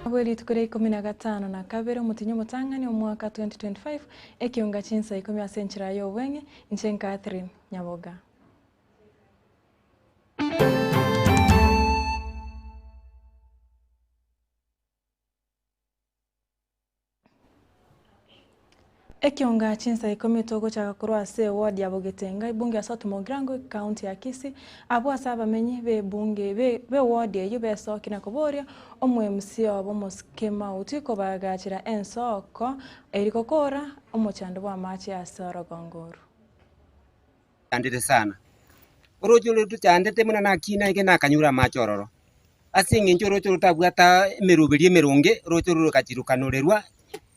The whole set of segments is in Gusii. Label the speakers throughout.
Speaker 1: Bwe rituko ria ikomi na gatano na kabere omotienyi omotang'ani omwaka 2025, ekiunga chinsa ikomi ase enchera y'obweng'e, inche Catherine Nyaboga. Ekionga chinsa ikomi togochaka korwa ase eward ya Bogetenga, ebunge ya South Mugirango, ekaunti ya Kisii, abwo ase abamenyi b'ebunge b'eward eyio besokia na koboria omo-MC obo Omosike Mauti kobagachera ensoko eri gokora omochando bw'amache ase orogongo oru.
Speaker 2: Chandete sana, oroche oro tochandete buna nakina iga nakanyure amache ororo, ase eng'encho oroche oro tabwata emeroberio emeronge, oroche oro rogachirukanorerwa,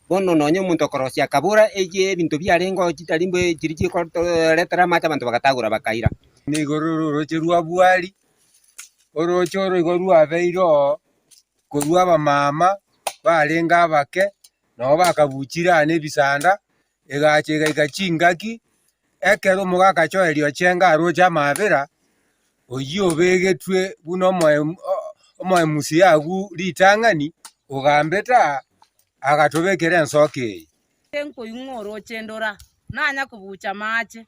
Speaker 2: bono nonye omonto okorosia akabora echi ebinto biarenge oo chitari mbu chiria chikoretera amache abanto bagatagora bakaira.
Speaker 3: Nigo rore oroche rwa bwari, oroche oro igo rwabeire oo korwa abamama barenge abake, nabo bakabuchire aa na ebisanda, egacha egaika chingaki, ekero omogaka Joel Ochieng aroche amaabera, oyio obegetwe buna omoemusia agwo ritang'ani, ogambete aa, agatobekera ensoko eye.
Speaker 4: Nkoigwa oroche ndora, nanya kobucha amache,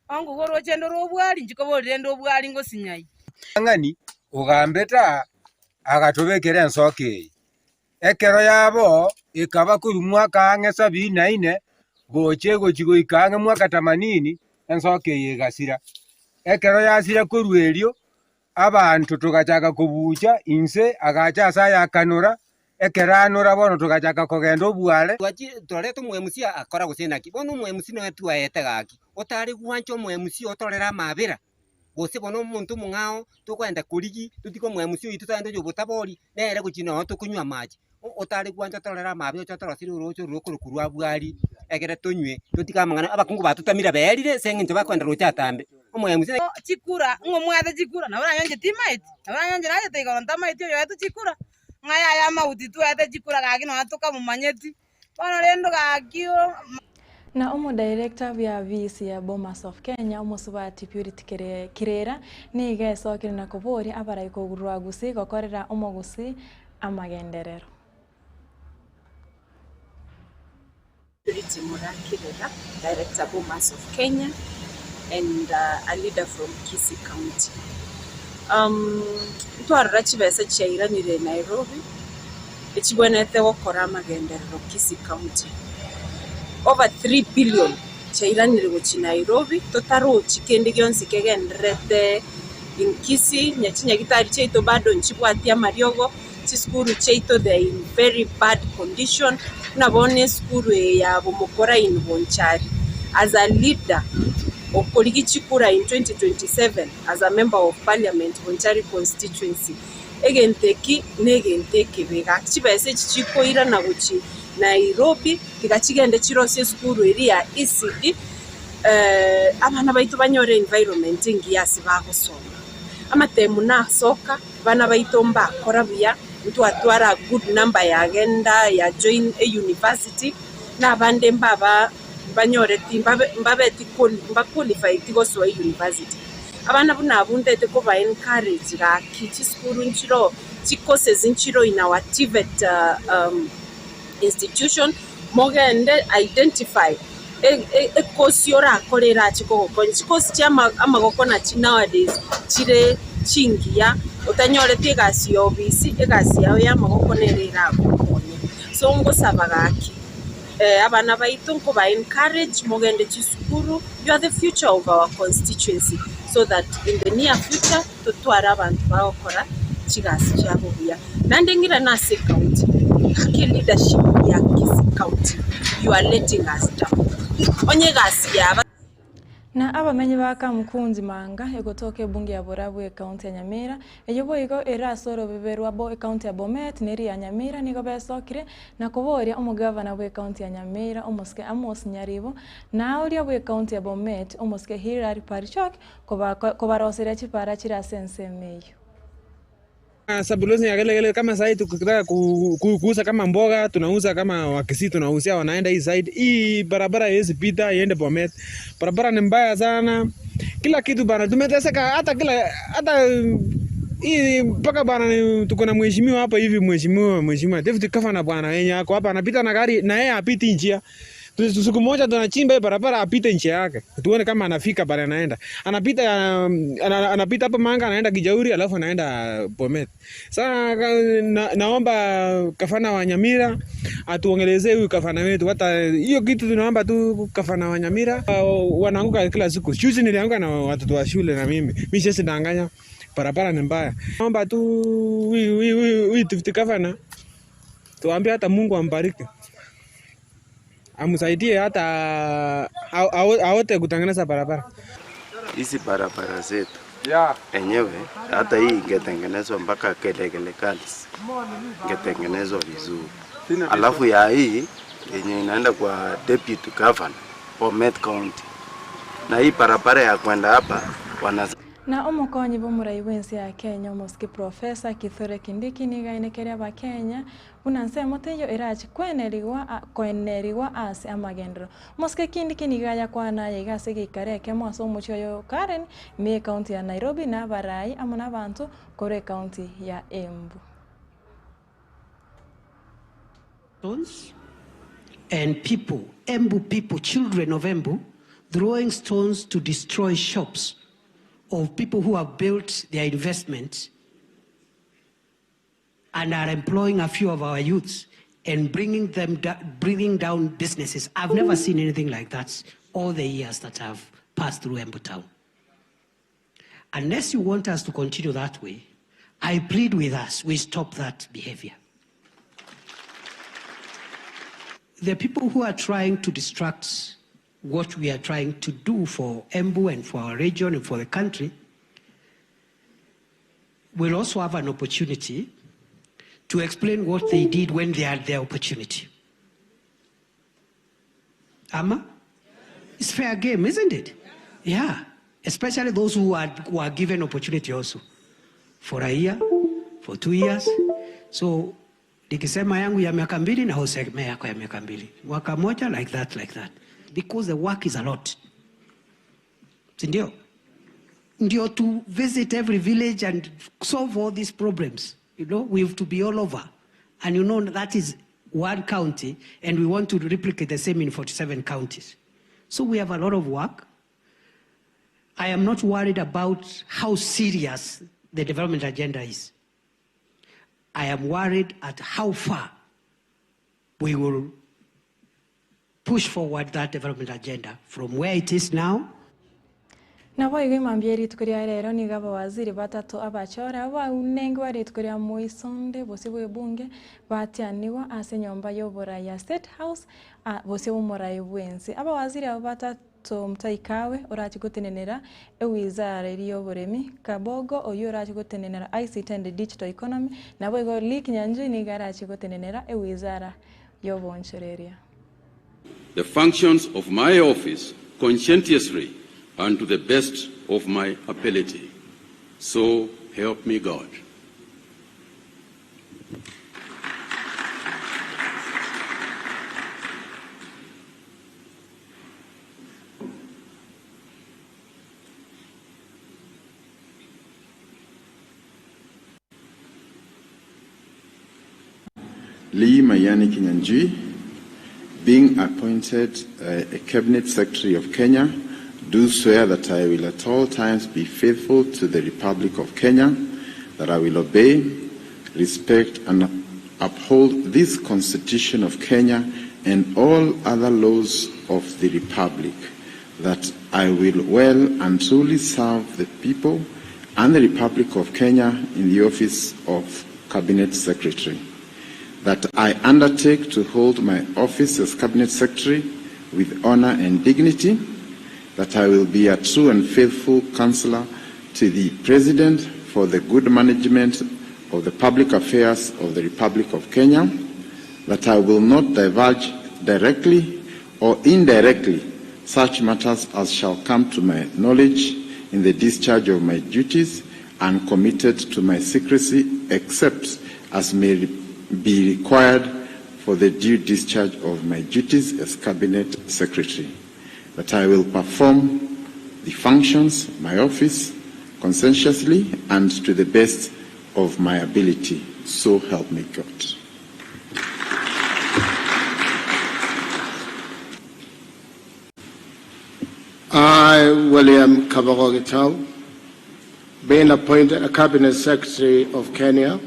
Speaker 4: onkoigwa oroche ndora obwari, inche kobori rende obwari ngosinyai.
Speaker 3: Ritang'ani, ogambete aa, agatobekera ensoko eye. Ekero yabo ekaba korwa mwaka ang'e sabini na ine gocha egochia goika ang'e mwaka tamanini, ensoko eye egasira. Ekero yasira korwa erio, abanto togachaka kobucha inse, agacha ase ayakanora, ekero anora bono togachaka kogenda obware.
Speaker 2: Twareta omoemusia akora gose naki, bono omoemusia noe twaete gaki, otare gwancha omoemusia otorere amabera. gose bono omonto omong'ao tokoenda korigia totige omoemusi oito togende oyo obotabori, nere gochia noo tokonywa amache. Otare gwancha torore amabe oche otoroserie oroche oro rokorokwa rwa bwari, egere tonywe totige amang'ana abakungu batotamire berire ase eng'encho bakoenda roche atambe. Omoemusi.
Speaker 4: Chikura, ng'a omwate chikura, nabo oranyore inche timaeti, nabo oranyore inche nachete igoro ntamaeti oyoetwe chikura, ng'a yaya amauti twaete chikura gaki nonya tokamomanyeti. Bono rende gaki o.
Speaker 1: Na omodaerekta bw'eafisi ya Bomas of Kenya, omosubati Purity Kirera, nigo esokire na koboria abarai korwa Gusii gokorera omogusii amagenderero.
Speaker 5: Purity Mura Kirera, Director Bomas of Kenya and a leader from Kisii County. Ntwarora chibesa chiairanire Nairobi. echigwenerete gokora amagenderero Kisii County. Over 3 billion chiairanire gochia Nairobi totarochi kende gionsi kegendererete in Kisii, onye chinyagitari chiaito bado nchibwati amariogo, chisukuru chiaito they are in very bad condition, buna bono esukuru eye ya Bomokora in Bonchari, as a leader okorigia chikura in 2027 as a member of parliament Bonchari constituency. Egento eki negento ekebe. Gaki chibesa echi chikoirana gochia Nairobi, tiga chigende chirosie esukuru eria ya ECD, abana baito banyore environment engiya ase bagosoma. Amatemu nasoka, abana baito mbakora buya, ntwatwara a good number yagenda ya join euniversity, na abande mbaba mbanyoreti mbabe mbabeti mbaqualified gosoa euniversity. Abana buna abwo ntaete koba encourage gaki chisukuru nchiroo chicourses nchiroo in our TVET institution mogende identify ecourse orakore erache kogokonya. Chicourse chia amagoko nachi nowadays chire chingiya otanyoreti egasi ya ofisi egasi yao ya amagoko nere eragokonye. So ngosaba gaki. Abana baito nkoba encourage mogende chisukuru, you are the future of our constituency so that in the near future totware abanto bagokora chigasi chiabo buya. Naende ng'irane ase ecounty, gaki leadership ya Kisii county you are letting us down. Onye egasi yaba.
Speaker 1: Na abamenyi ba Kamukunzi Manga, egotoka ebunge ya Borabu ekaunti ya Nyamira, eyio boigo ere ase orobebe rwa bo ekaunti ya Bomet na eria ya Nyamira nigo besokire na koboria omogavana bw'ekaunti ya Nyamira omosike Amos Nyaribo na oria bw'ekaunti ya Bomet omosike Hillary Parichok kobaroseria chipara chire ase ensemo eyio.
Speaker 6: Sabulosi ya gelegele kama sai tukitaka kuuza kama mboga tunauza kama Wakisii tunauzia wanaenda hii side. Hii barabara haiwezi pita iende Bomet. Barabara ni mbaya sana. Kila kitu bana tumeteseka hata kila hata. Hii mpaka bwana tuko na mheshimiwa hapa hivi, mheshimiwa mheshimiwa Deputy Governor bwana yenye ako hapa anapita na gari na yeye apiti njia. Siku moja tunachimba hii barabara apite njia yake. Tuone kama anafika pale anaenda. Anapita anapita hapa Manga anaenda Kijauri alafu anaenda Bomet. Sasa naomba gavana wa Nyamira atuongelezee huyu gavana wetu. Hata hiyo kitu tunaomba tu gavana wa Nyamira. Wanaanguka kila siku. Juzi nilianguka na watoto wa shule na mimi. Mimi siwezi danganya. Barabara ni mbaya. Naomba tu huyu deputy governor tuambie hata Mungu ambariki. Amsaidie hata aote kutengeneza barabara.
Speaker 7: Hizi barabara zetu enyewe hata hii ingetengenezwa mpaka Kelegele Girls ingetengenezwa vizuri. Alafu ya hii yenye inaenda kwa deputy governor Bomet County, na hii barabara ya kwenda hapa wana
Speaker 1: Na omokonyi b'omorai bw'ensi ya Kenya omosike Profesa Kithure Kindiki nigaenekeria abakenya buna nsemo teiyo erachi kwenerigwa ase amagendero. Omosike Kindiki niga yakwana yaiga ase egeikaro ekemo ase omochi oyo Karen ime ekaunti ya Nairobi na abarai amo na abanto korwa ekaunti ya Embu.
Speaker 8: Stones and people, Embu people, children of Embu, throwing stones to destroy shops of people who have built their investments and are employing a few of our youths and bringing down businesses. I've never seen anything like that all the years that I've passed through Embu town. Unless you want us to continue that way, I plead with us, we stop that behavior. The people who are trying to distract what we are trying to do for Embu and for our region and for the country will also have an opportunity to explain what they did when they had their opportunity. Ama? It's fair game, isn't it? Yeah. Especially those who are given opportunity also. For a year, for 2 years. So, nikisema yangu ya miaka mbili na useme yako ya miaka mbili. Mwaka moja, like that, like that. Because the work is a lot. Si ndio? Ndio to visit every village and solve all these problems. We have to be all over. And that is one county, and we want to replicate the same in 47 counties. So we have a lot of work. I am not worried about how serious the development agenda is. I am worried at how far we will push forward that development agenda from where it is now.
Speaker 1: Nabo igo imambia rituko ria rero niga abawaziri batatu abachora baunenge wa rituko ria Moisonde bosi bw'ebunge batianiwa ase enyomba y'oborai ya State House bosi bw'omorai bwensi. Abawaziri abo batatu Mutahi Kagwe orachi gotenenera ewizara eri y'oboremi, Kabogo oyo orachi gotenenera ICT and Digital Economy, nabo igo Lee Kinyanjui niga arachi gotenenera ewizara y'obonchoreria.
Speaker 9: The functions of my office conscientiously and to the best of my ability. So help me God.
Speaker 10: Lee Mayani Kinyanjui, being appointed a Cabinet Secretary of Kenya, do swear that I will at all times be faithful to the Republic of Kenya, that I will obey, respect, and uphold this Constitution of Kenya and all other laws of the Republic, that I will well and truly serve the people and the Republic of Kenya in the office of Cabinet Secretary, that I undertake to hold my office as Cabinet Secretary with honor and dignity, that I will be a true and faithful counselor to the President for the good management of the public affairs of the Republic of Kenya, that I will not divulge directly or indirectly such matters as shall come to my knowledge in the discharge of my duties, and committed to my secrecy except as may be required for the due discharge of my duties as Cabinet Secretary, that I will perform the functions of my office conscientiously and to the best of my ability. So help me God.
Speaker 11: I, William Kabogo Gitau, being appointed a Cabinet Secretary of Kenya,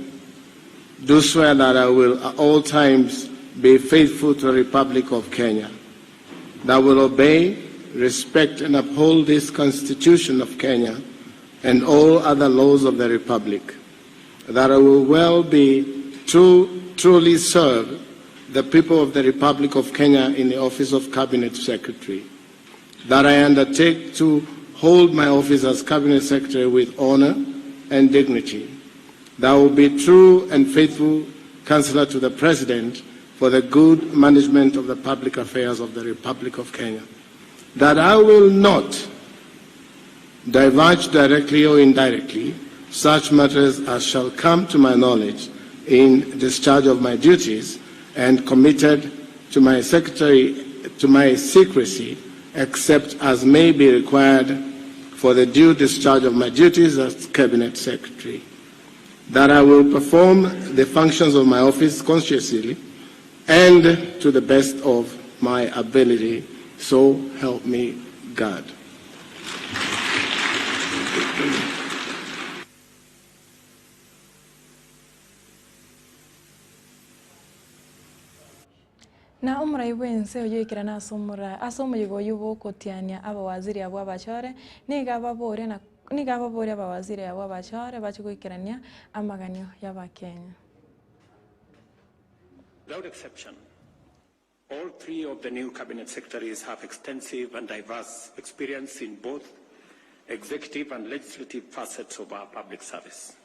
Speaker 11: do swear that I will at all times be faithful to the Republic of Kenya, that I will obey, respect, and uphold this Constitution of Kenya and all other laws of the Republic, that I will well be true, truly serve the people of the Republic of Kenya in the office of Cabinet Secretary, that I undertake to hold my office as Cabinet Secretary with honor and dignity, that I will be true and faithful counselor to the President for the good management of the public affairs of the Republic of Kenya, that I will not divulge directly or indirectly such matters as shall come to my knowledge in discharge of my duties and committed to my secretary to my secrecy except as may be required for the due discharge of my duties as cabinet secretary that I will perform the functions of my office consciously and to the best of my ability so help me God.
Speaker 1: Na omorai bwense oyoikerana ase omora ase omoyega oywo bogotiania abawaziri abwo abachore, niga ababore na niga ababore abawaziri abwo abachore bache goikerania amaganio ya abakenya.
Speaker 12: Without exception, all three of the new cabinet secretaries have extensive and diverse experience in both executive and legislative facets of our public service.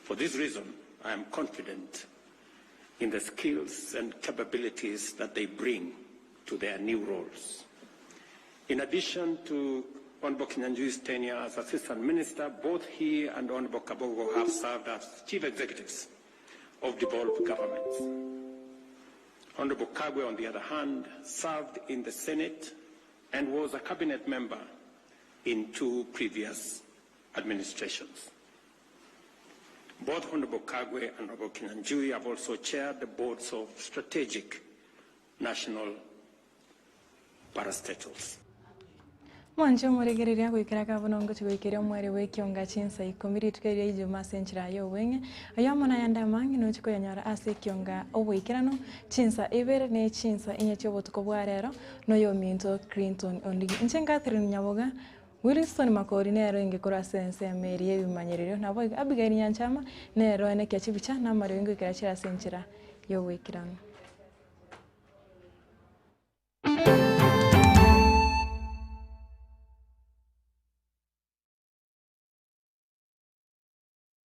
Speaker 12: For this reason, I am confident in the skills and capabilities that they bring to their new roles. In addition to Honorable Kinyanjui's tenure as Assistant Minister, both he and Honorable Kabogo have served as Chief Executives of devolved governments. Honorable Kagwe, on the other hand, served in the Senate and was a cabinet member in two previous administrations. Both Honorable Kagwe and Honorable Kinyanjui have also chaired the boards of strategic national parastatals.
Speaker 1: Mwanche omoregereria goikera kabono ngochi goikeria omweri bwa ekionga chinsa ikomi rituko eria ijuma ase enchera ya obweng'e, aywo amo nayande amange nochi koyanyora ase ekionga oboikeranu, chinsa ibere na echinsa inye chia obotuko bwa rero, na oyominto Clinton Ondigi. Inche Catherine Nyaboga, Wilson Makori nero inge korwa ase ensemo eria ya ebimanyererio, nabo iga Abigail Nyanchama, nero enekia chibicha na amariogi ngoikera chire ase enchera ya oboikeranu.